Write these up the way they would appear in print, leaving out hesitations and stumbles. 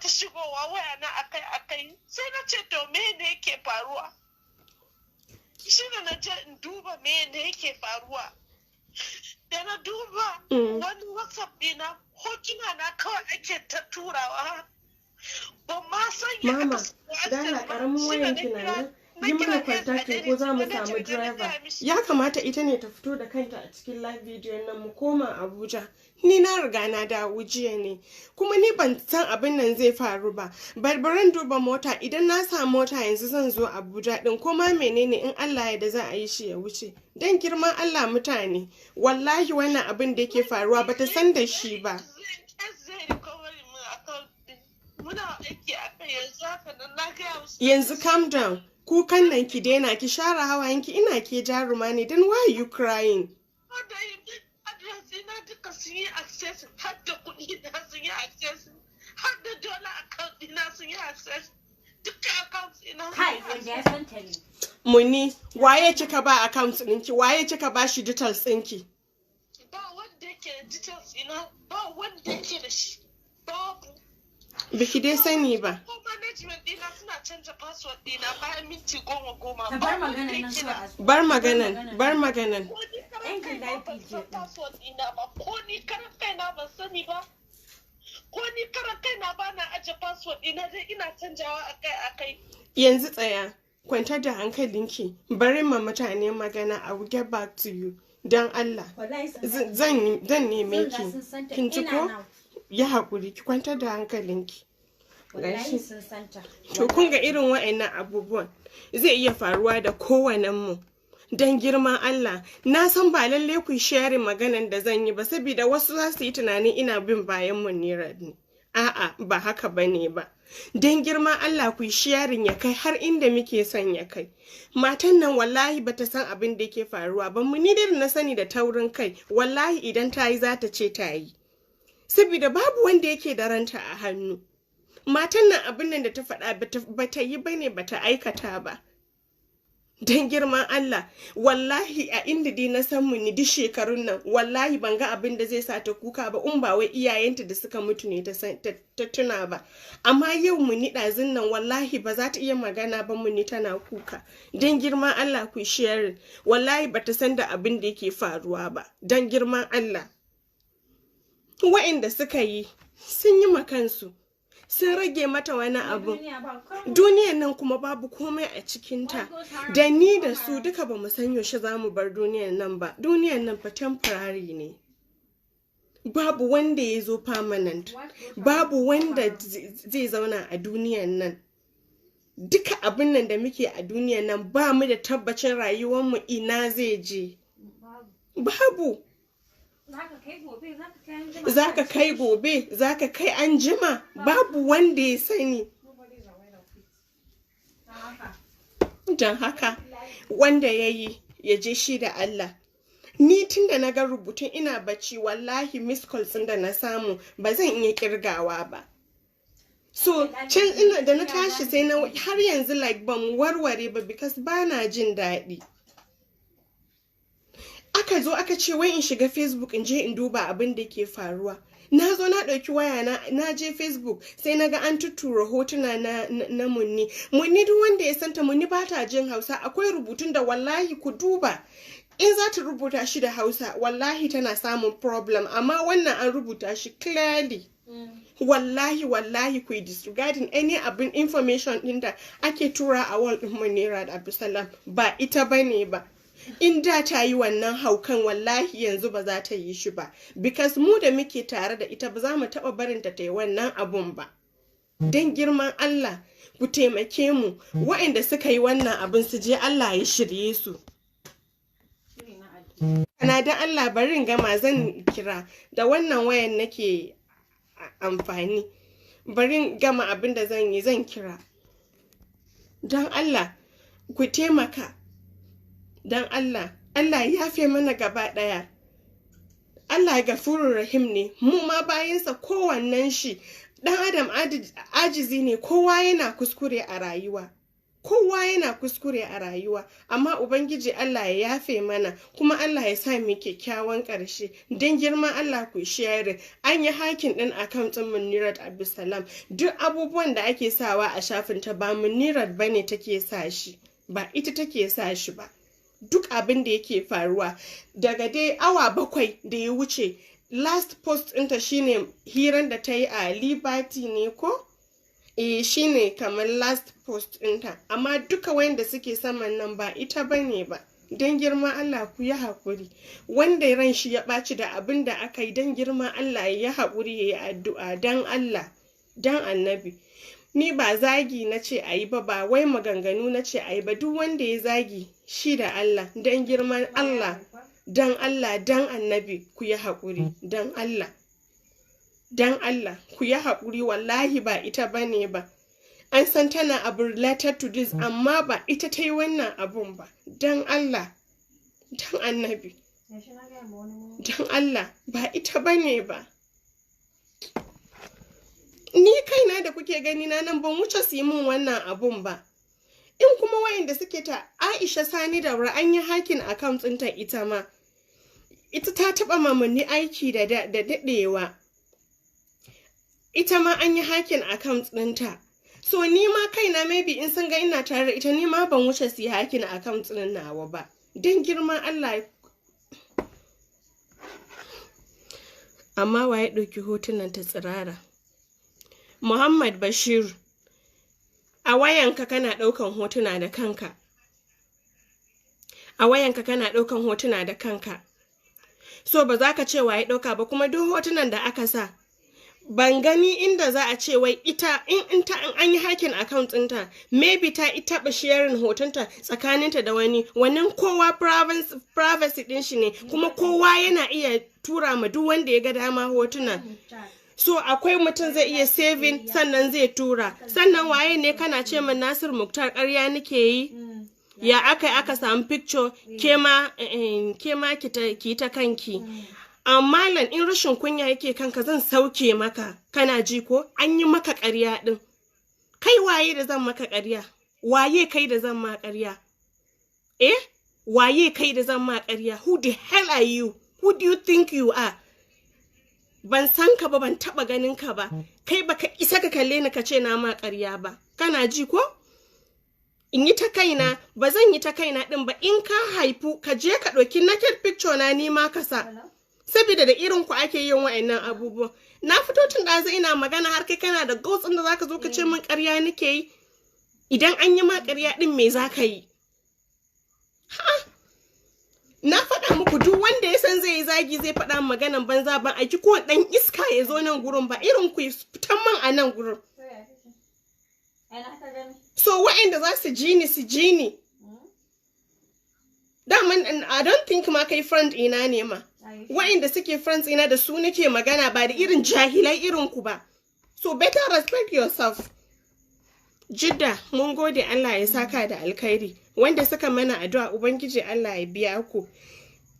Shigowa waya na akai akai. Sai na ce, "To, me ne yake faruwa?" Shi ne na je in duba me ne yake faruwa. Da na duba wani WhatsApp ɗina, hotuna na kawai ake ta turawa. Ban ma san ya Mama, aka samu access dala ba. karamin Shi ne wayan na ki na kira nan. na Yi mana kira S contacting ko za mu na ce samu na gaya driver. mishi. Ya kamata ita ne ta fito da kanta a cikin live video nan, mu koma Abuja. Ni na riga na dawo jiya ne. Kuma ni ban san abin nan zai faru ba. Barbaran duba mota, idan na samu mota yanzu zan zo Abuja din, ko ma menene in Allah ya da za a yi shi ya wuce. Dan girman Allah mutane, wallahi wannan abin da yake faruwa bata san da shi ba. Zai recovery min account din. Muna aiki a kai yanzu haka nan, na gaya musu. Yanzu calm down. Kukan nan ki daina, ki share hawayenki, ina ke jaruma ne, then why are you crying? Wanda address ina duka sun yi access, har da kuɗi na sun yi access, har da dollar account ina sun yi access, duka account ina sun Kai, yi wanda ya access. san ta ne. Muni, waye kika ba account ɗinki? Waye kika ba shi details ɗinki? Ba wanda yake da details ina, ba wanda yake da shi, babu. Biki dai sani ba. Ko management dina suna canza password dina bayan minti goma goma. Ta Ba bar wanda maganan nan yake kawai da a Bar maganan, bar maganan. Ko ni karan Yan kaina ban PJ san ɗin. password dina ba. Ko ni karan kaina ban sani ba. Ko ni karan kaina ba na aje password dina dai, ina canjawa akai akai. Yanzu tsaya, kwantar da hankalinki. Bari ma mutane magana, I will get back to you. Don Allah. Wallahi sun Zan neme sun riga ki. sun san ta Kin ji in ko? and out. Yi haƙuri, ki kwantar da hankalinki. Wallahi Gashi. sun san ta. To, kun ga irin wa'annan abubuwan zai iya faruwa da kowannen mu. Don girman Allah, na san ba lalle ku sharing maganan da zan yi ba, saboda wasu za su yi tunanin ina bin bayan Munira ne. A'a, ba haka bane ba. Don girman Allah ku yi sharing ya kai har inda muke son ya kai. Matan nan wallahi bata san abin da yake faruwa ba. Mu ni dai da na sani da taurin kai, wallahi idan ta yi za ta ce ta yi. Saboda babu wanda yake da ranta a hannu. Matan nan, abin nan da ta faɗa bata yi bane, bata aikata ba. Don girman Allah, wallahi a inda dai na san mu ni duk shekarun nan, wallahi ban ga abin da zai sa ta kuka ba in ba wai iyayenta da suka mutu ne ta tuna ba. Amma yau mu ni ɗazun nan wallahi ba za ta iya magana ba, mu ni tana kuka. Don girman Allah ku sharing, wallahi bata san da abin da yake faruwa ba. Don girman Allah. Wa'inda suka yi sun yi ma kansu, sun rage mata wani abu. Duniya ba komai. Duniyan nan kuma babu komai a cikinta. Da ni da su duka ba mu san yaushe za mu bar duniyan nan ba. Duniyan nan fa temporary ne, babu wanda ya zo permanent, babu wanda zai zauna a duniyan nan. Duka abin nan da muke a duniyan nan, ba mu da tabbacin rayuwarmu ina zai je. Babu. Zaka kai gobe, zaka kai anjima. Zaka kai gobe, zaka kai anjima, babu wanda ya sani. Nobody's aware of it. Don haka. Don haka wanda ya yi ya je shi da Allah. Ni tun da na ga rubutun ina bacci, wallahi miss calls ɗin da na samu ba zan iya kirgawa ba. So can ina da na tashi sai na har yanzu like ban warware ba, because ba na jin daɗi. Aka zo aka ce wai in shiga Facebook in je in duba abin da ke faruwa. Na zo na ɗauki waya na, na je Facebook, sai na ga an tuttura hotuna na Munni. Munni, duk wanda ya santa, Munni ba ta jin Hausa. Akwai rubutun da wallahi ku duba, in za ta rubuta shi da Hausa wallahi tana samun problem, amma wannan an rubuta shi clearly. Wallahi, wallahi ku yi disregarding any abin information din da ake tura a wall din Munira da Abdulsalam, ba ita bane ba. In da ta yi wannan haukan, wallahi yanzu ba za ta yi shi ba, because mu da muke tare da ita ba za mu taɓa barinta ta yi wannan abun ba. Don girman Allah ku taimake mu, waɗanda suka yi wannan abun su je Allah ya shirye su. Shiri na addini. Na dan Allah bari in gama, zan kira. Da wannan wayan nake amfani. Bari in gama abin da zan yi, zan kira. Don Allah ku taimaka. Don Allah, Allah ya yafe mana gaba ɗaya. Allah gafurur rahim ne, mu ma bayansa. Kowannen shi ɗan adam ajizi ne, kowa yana kuskure a rayuwa. Kowa yana kuskure a rayuwa, amma Ubangiji Allah ya yafe mana, kuma Allah ya sa mu kyakkyawan ƙarshe. Don girman Allah ku share. An yi hacking ɗin account ɗin Munirat Abdulsalam. Duk abubuwan da ake sawa a shafin ta ba Munirat bane take sa shi, ba ita take sa shi ba. Duk abin da yake faruwa daga dai awa 7 da ya wuce, last post ɗinta shine hiran da ta yi a Liberty ne ko? Shine kamar last post ɗinta, amma duka wanda suke saman nan ba ita bane ba. Don girma Allah ku yi haƙuri. Wanda ran shi ya ɓaci da abin da aka yi, don girma Allah ya yi haƙuri, ya yi addu'a, don Allah, don Annabi. Ni ba zagi na ce a yi ba, ba wai maganganu na ce a yi ba. Duk wanda ya zagi shi da Allah, don girman Allah, don Allah, don Annabi ku yi haƙuri, don Allah. Don Allah ku yi haƙuri, wallahi ba ita bane ba. An san tana abu related to this, amma ba ita ta yi wannan abun ba. Don Allah, don Annabi, don Allah, ba ita bane ba. Ni kaina da kuke gani na nan ban wuce su yi min wannan abun ba. In kuma wayanda suke ta Aisha Sani Daura, an yi hacking account ɗinta ita ma. Ita ta taɓa mamanni aiki da daɗewa. Ita ma an yi hacking account ɗinta. So ni ma kaina maybe in sun ga ina tare da ita, ni ma ban wuce su yi hacking account ɗin nawa ba. Don girman Allah. Amma wa ya ɗauki hotunan ta tsirara? Muhammad Bashir, a wayanka kana ɗaukan hotuna da kanka. A wayanka kana ɗaukan hotuna da kanka. So ba za ka ce wa ya ɗauka ba, kuma duk hotunan da aka sa, ban gani inda za a ce wai ita in ta an yi hacking account ɗinta, maybe ta taɓa sharing hotonta tsakaninta da wani. Wannan kowa privacy ɗin shi ne, kuma kowa yana iya tura ma duk wanda ya ga dama hotuna. So akwai mutum zai iya saving, sannan zai tura. Sannan waye ne kana ce min Nasir Muktar ƙarya nake yi? Ya aka samu picture? Ke ma ki ta kanki. Amma lan in rashin kunya yake kanka, zan sauke maka. Kana ji ko? An yi maka ƙarya din. Kai waye da zan maka ƙarya? Waye kai da zan ma ƙarya? Eh? Waye kai da zan ma ƙarya? Who the hell are you? Who do you think you are? Ban san ka ba, ban taba ganin ka ba. Kai baka isa ka kalle ni ka ce na ma ƙarya ba. Kana ji ko? In yi ta kaina, ba zan yi ta kaina din ba. In ka haifu, ka je ka ɗauki naked picture na ni ma ka sa. Saboda da irin ku ake yin wa'annan abubuwan. Na fito tun ɗazu ina magana, har kai kana da guts ɗin da zaka zo ka ce min ƙarya nake yi. Idan an yi ma ƙarya ɗin, me za ka yi? Ha! Na faɗa muku, duk wanda ya san zai yi zagi, zai faɗa maganan banza, ban aiki ko ɗan iska ya zo nan gurin ba. Irin ku fitan man a nan gurin. So wa'anda za su ji ni, su ji ni. Daman I don't think ma kai friend ina ne ma. Wa'anda suke friends ina, da su nake magana, ba da irin jahilai irin ku ba. So better respect yourself. Jidda, mun gode, Allah ya saka da alkhairi. Wanda suka mana addu'a, Ubangiji Allah ya biya ku.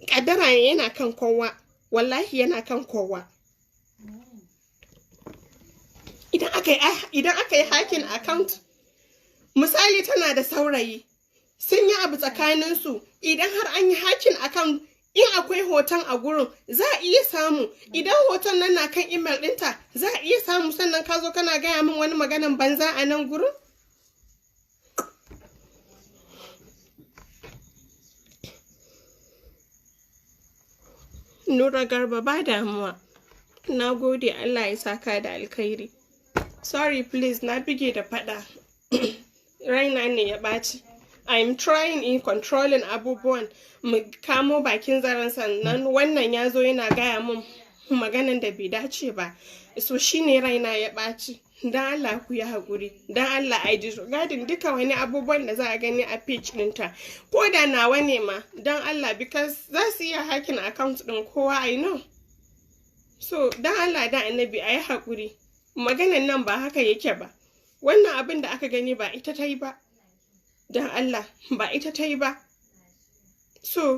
Kaddara yana kan kowa, wallahi yana kan kowa. Idan aka yi hacking account, misali tana da saurayi, sun yi abu tsakaninsu, idan har an yi hacking account, in akwai hoton a gurin, za a iya samu. Idan hoton nan na kan email ɗinta, za a iya samu. Sannan ka zo kana gaya min wani maganan banza a nan gurin. Nura Garba, ba damuwa. Na gode, Allah ya saka da alkhairi. Sorry please, na bige da fada. Raina ne ya ɓaci. I'm trying in controlling abubuwan, mu kamo bakin zaren, sannan wannan ya zo yana gaya mun maganan da bai dace ba. So shine raina ya ɓaci. Don Allah ku yi haƙuri. Don Allah a disregarding duka wani abubuwan da za a gani a page ɗinta. Ko da nawa ne ma, don Allah, because za su iya hacking account ɗin kowa, I know. So don Allah da Annabi a yi haƙuri. Maganan nan ba haka yake ba. Wannan abin da aka gani ba ita ta yi ba. Don Allah, ba ita ta yi ba. So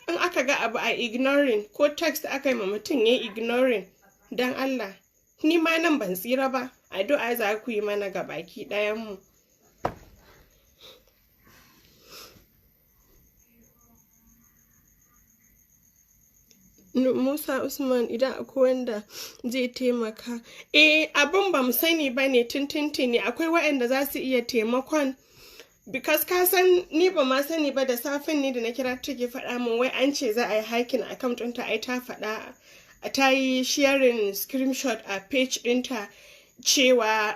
in aka ga abu a ignoring, ko text aka yi ma mutum ya ignoring, don Allah. Ni ma nan ban tsira ba. Addu'a za ku yi mana ga baki ɗayanmu. Musa Usman, idan akwai wanda zai taimaka. Eh, abin ba mu sani ba ne tuntuntuni, akwai waɗanda za su iya taimakon. Because ka san ni ba ma sani ba, da safen ne da na kira take faɗa min wai an ce za a yi hacking account ɗinta. Ai ta faɗa, ta yi sharing screenshot a page ɗinta cewa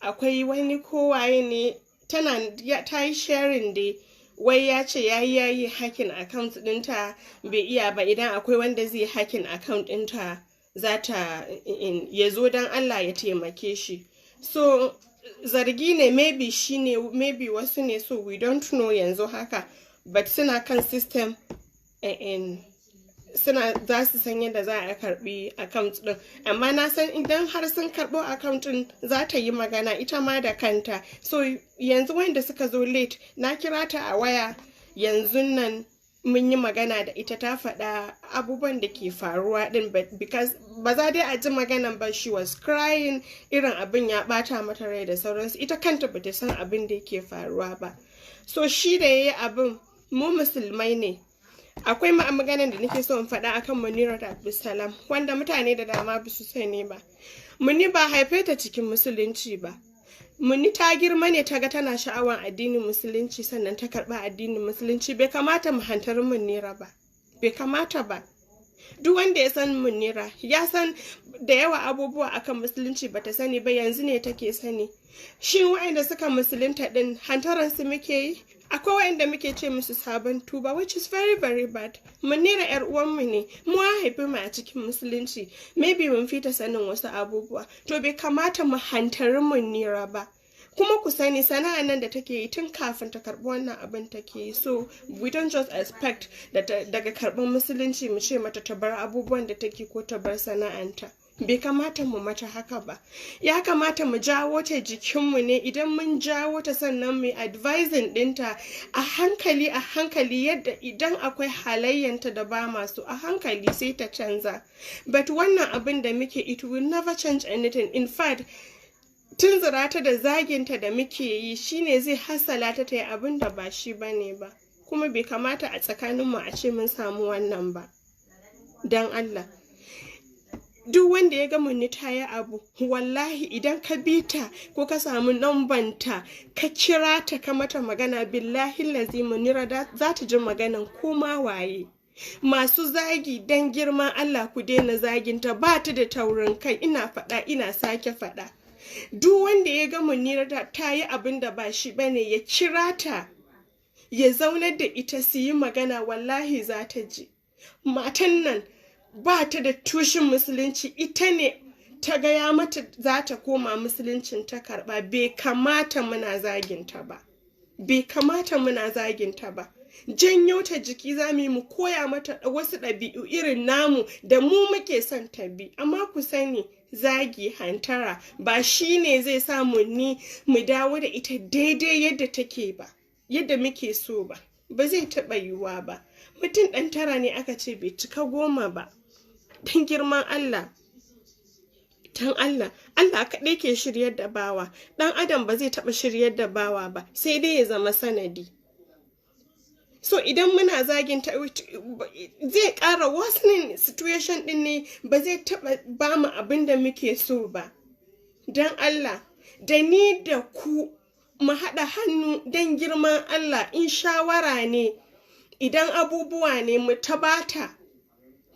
akwai wani kowaye ne tana ta yi sharing dai, wai ya ce ya yi yayi hacking account ɗinta bai iya ba, idan akwai wanda zai hacking account ɗinta za ta ya zo don Allah ya taimake shi. So zargi ne, maybe shi ne, maybe wasu ne, so we don't know yanzu haka, but suna kan system in suna za su san yadda za a karbi account din. Amma na san idan har sun karbo account din, za ta yi magana ita ma da kanta. So yanzu wanda suka zo late, na kira ta a waya yanzu nan, mun yi magana da ita, ta faɗa abubuwan da ke faruwa din, because ba za dai a ji maganan ba. She was crying, irin abin ya bata mata rai da sauransu. Ita kanta bata san abin da yake faruwa ba. So shi da yayi abin, mu Musulmai ne. Akwai maganan da nake so in faɗa akan Munirat Abdulsalam, wanda mutane da dama ba su sani ba. Muni ba haife ta cikin Musulunci ba. Muni ta girma ne ta ga tana sha'awar addinin Musulunci, sannan ta karɓa addinin Musulunci. Bai kamata mu hantari Munira ba, bai kamata ba. Duk wanda ya san Munira ya san da yawa abubuwa akan Musulunci bata sani ba, yanzu ne take sani. Shin waɗanda suka musulunta din hantaran su muke yi? Akwai waɗanda muke ce musu sabon tuba, which is very very bad. Munira yar uwanmu ne, mu haifi mu a cikin Musulunci, maybe mun fita sanin wasu abubuwa. To bai kamata mu hantari Munira ba. Kuma ku sani, sana'a nan da take yi, tun kafin ta karbi wannan abin take yi. So we don't just expect daga karɓar Musulunci mu ce mata ta bar abubuwan da take ko ta bar sana'anta. Bai kamata mu mata haka ba. Ya kamata mu jawo ta jikinmu ne. Idan mun jawo ta, sannan mu advising dinta a hankali a hankali, yadda idan akwai halayyanta da ba masu, a hankali sai ta canza. But wannan abin da muke, it will never change anything. In fact, tunzura ta da zaginta da muke yi shine zai hasala ta ta yi abin da ba shi bane ba. Kuma bai kamata a tsakaninmu a ce mun samu wannan ba. Don Allah, duk wanda ya ga Munni ta yi abu, wallahi idan ka bi ta ko ka samu nambanta ka kira ta ka mata magana, billahi lazi Munira za ta ji maganan koma waye. Masu zagi, dan girman Allah ku daina zaginta, ba ta da taurin kai. Ina faɗa, ina sake faɗa, duk wanda ya ga Munira ta yi abin da ba shi bane, ya kira ta, ya zaunar da ita su yi magana, wallahi za ta ji. Matan nan ba ta da tushen Musulunci, ita ne ta gaya mata za ta koma Musuluncin ta karba. Bai kamata muna zaginta ba, bai kamata muna zaginta ba. Janyo ta jiki za mu yi, mu koya mata wasu ɗabi'u irin namu da mu muke son ta bi. Amma ku sani, zagi, hantara ba shi ne zai sa mu ni mu dawo da ita daidai yadda take ba, yadda muke so ba. Ba zai taɓa yiwuwa ba. Mutum ɗan tara ne aka ce, bai cika 10 ba. Don girman Allah, dan Allah, Allah kaɗai ke shiryar da bawa. Ɗan adam ba zai taɓa shiryar da bawa ba, sai dai ya zama sanadi. So idan muna zagin ta, zai ƙara worsening situation ɗin ne, ba zai taɓa ba mu abin da muke so ba. Don Allah, da ni da ku mu haɗa hannu, don girman Allah. In shawara ne, idan abubuwa ne, mu tabata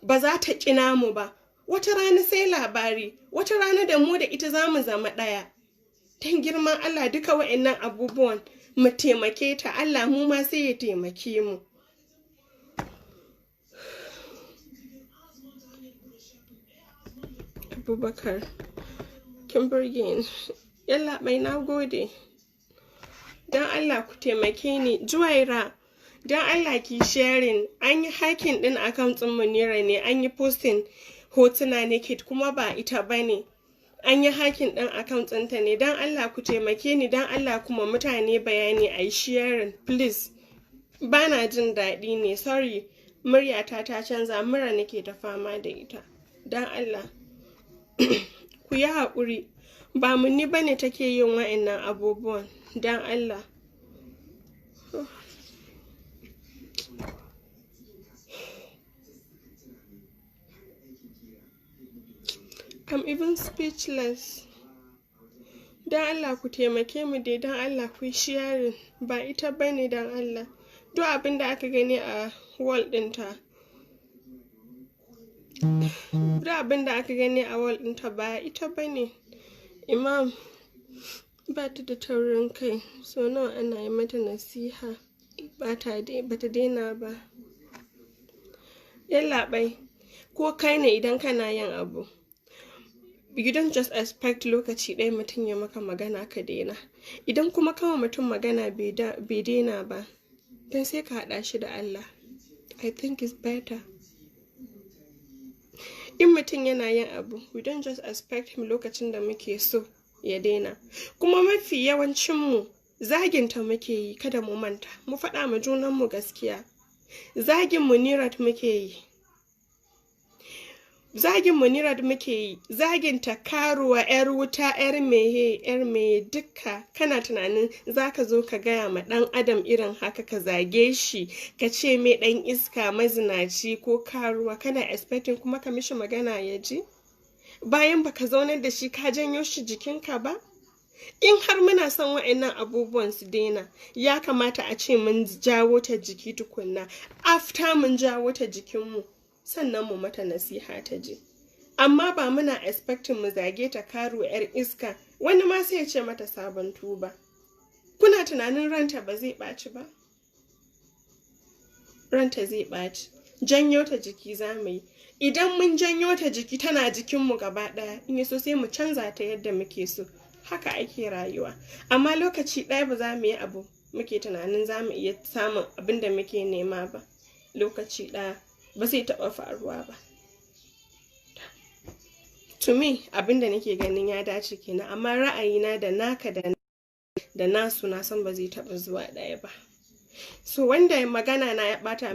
ba za ta ƙina mu ba. Wata rana sai labari, wata rana da mu da ita za mu zama ɗaya. Don girman Allah, duka wa'annan abubuwan mu taimake ta, Allah mu ma sai ya taimake mu. Abubakar, kin burge ni. Yalla bai, na gode. Don Allah ku taimake ni. Juwaira, don Allah ki sharing. An yi hacking din account din Munira ne, an yi posting hotuna naked, kuma ba ita bane. An yi hacking din account ɗinta ne. Don Allah ku taimake ni, don Allah kuma mutane bayani, a yi sharing please. Bana jin daɗi ne, sorry, muryata ta canza, mura nake ta fama da ita. Don Allah ku yi haƙuri, ba Munni bane take yin wa'annan abubuwan. Don Allah. I'm even speechless. Don Allah ku taimake mu dai, don Allah ku yi sharing. Ba ita bane, don Allah. Duk abin da aka gani a wall ɗinta, duk abin da aka gani a wall ɗinta ba ita bane. Imam ba ta da taurin kai. So nawa ana yi mata nasiha ba ta daina ba. Yallaɓai, ko kai ne, idan kana yin abu, you don't just expect lokaci ɗaya mutum ya maka magana ka daina. Idan kuma kama mutum magana bai daina ba, don sai ka haɗa shi da Allah. I think it's better. In mutum yana yin abu, we don't just expect him lokacin da muke so ya daina. Kuma mafi yawancinmu zaginta muke yi. Kada mu manta, mu faɗa ma junanmu gaskiya, zagin Munirat muke yi, zagin Munirat muke yi, zagin ta, karuwa, yar wuta, yar meye, yar meye dukka. Kana tunanin zaka zo ka gaya ma dan adam irin haka, ka zage shi, ka ce mai dan iska, mazinaci ko karuwa, kana expecting kuma ka mishi magana ya ji, bayan baka zaunar da shi ka janyo shi jikinka ba? In har muna son wa'annan abubuwan su daina, ya kamata a ce mun jawo ta jiki tukunna. After mun jawo ta jikinmu, sannan mu mata nasiha ta ji. Amma ba muna expecting mu zage ta karuwa, yar iska, wani ma sai ya ce mata sabon tuba. Kuna tunanin ranta ba zai ɓaci ba? Ranta zai ɓaci. Janyo ta jiki za mu yi. Idan mun janyo ta jiki, tana jikinmu gaba ɗaya, in so sai mu canza ta yadda muke so. Haka ake rayuwa. Amma lokaci ɗaya ba za mu yi abu muke tunanin za mu iya samun abin da muke nema ba lokaci ɗaya. Ba zai taɓa faruwa ba. To me, abin da nake ganin ya dace kenan, amma ra'ayina da naka da nasu na san ba zai taɓa zuwa ɗaya ba. So wanda magana na ya ɓata